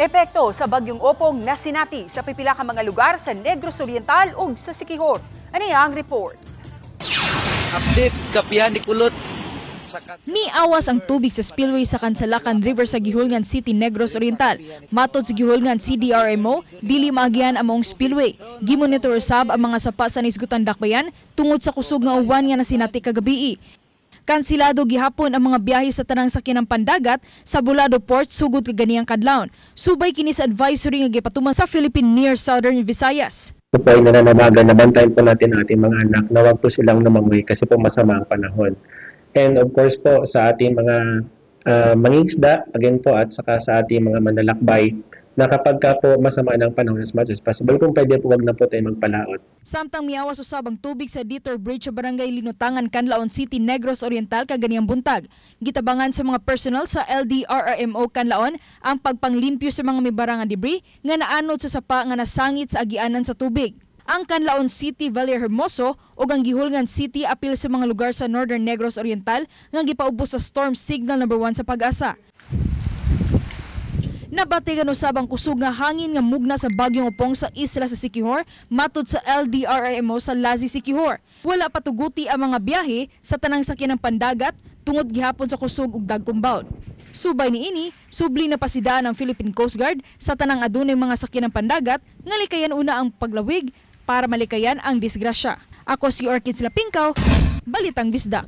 Epekto sa bagyong Opong nasinati sa pipila ka mga lugar sa Negros Oriental ug sa Siquijor. Ani ang report. Update kapihan ni Kulot. Miawas ang tubig sa spillway sa Kansalakan River sa Guihulngan City, Negros Oriental. Matod sa Guihulngan CDRMO, dili maagian ang maong spillway. Gimonitor usab ang mga sapa sa nisgutan dakbayan tungod sa kusog nga uwan nga nasinati kagabii. Kansilado gihapon ang mga biyahe sa tanang sakyanang pandagat sa Bulado Port sugod kaganiyang kadlawon. Subay kini sa advisory nga gipatuman sa Philippine Near Southern Visayas. Ito po ay nananawagan na bantayan po natin ang ating mga anak na huwag po silang lumangoy kasi po masama ang panahon. And of course po sa ating mga mangingisda, again po, at saka sa ating mga manlalakbay na kapag ka po masama ng panahon, as much as possible, kung pwede po, wag na po tayo magpalaot. Samtang miawas usab ang tubig sa Detour Bridge sa Barangay Linutangan, Canlaon City, Negros Oriental kaganiyang buntag. Gitabangan sa mga personnel sa LDRRMO Canlaon ang pagpanglimpyo sa mga mibara nga debris nga naanod sa sapa nga nasangit sa agianan sa tubig. Ang Canlaon City, Vallehermoso ug ang Guihulngan City apil sa mga lugar sa Northern Negros Oriental nga gipaubos sa storm signal number 1 sa PAGASA. Nabatigan usab ang kusog nga hangin nga mugna sa bagyong Opong sa isla sa Siquijor, matod sa LDRRMO sa Lazi, Siquijor. Wala patuguti ang mga biyahe sa tanang sakyanang pandagat tungod gihapon sa kusog ug dagkong bawd. Subay niini, subli na pasidaan ang Philippine Coast Guard sa tanang adunay mga sakyanang pandagat nga likayan una ang paglawig para malikayan ang disgrasya. Ako si Orchids Lapingkaw, Balitang Bisdak.